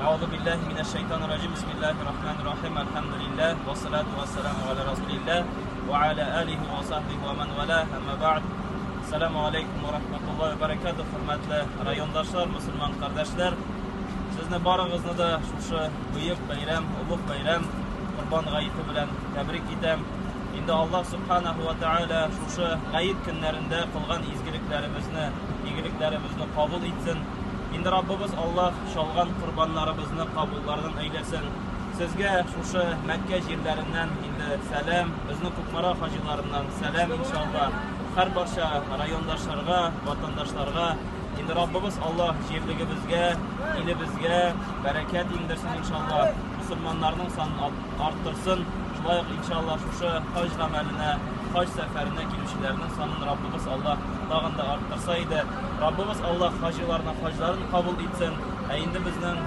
Әгъузу биллаһи минәш шайтанир раҗим. Бисмиллаһир рахманир рахим. Әлхәмдүлилләһ вассалату вассаламу аля расулилләһ ва аля алихи ва сахбихи ва ман вала. Әмма бәгъд. Ассаламу алейкум ва рахматуллаһи ва баракатуһ. Хөрмәтле райондашлар, мусульман кардәшләр, сезне барыгызны да шушы бөек бәйрәм, олуг бәйрәм Корбан гаете белән тәбрик итәм. Инде Аллаһ субханаху ва тааля шушы гает көннәрендә кылган изгелекләребезне, игелекләребезне кабул итсен. Инде Раббыбыз Аллаһ чалган корбаннарыбызны кабуллардан әйләсен. Сезгә шушы Мәккә җирләреннән инде сәлам, безнең Кукмара хаҗиларыннан сәлам иншалла. Һәр барча райондашларга, ватандашларга инде Раббыбыз Аллаһ җирлегебезгә, илебезгә бәрәкәт иңдерсен иншалла. Мусульманнарның санын арттырсын. Шулай ук иншалла шушы хаҗ гамәленә, хаҗ сәфәренә килүчеләрнең санын Раббыбыз Аллаһ тагын да арттырса иде. Раббыбыз Аллаһ хаҗиларның хаҗларын кабул итсен. Ә инде безнең.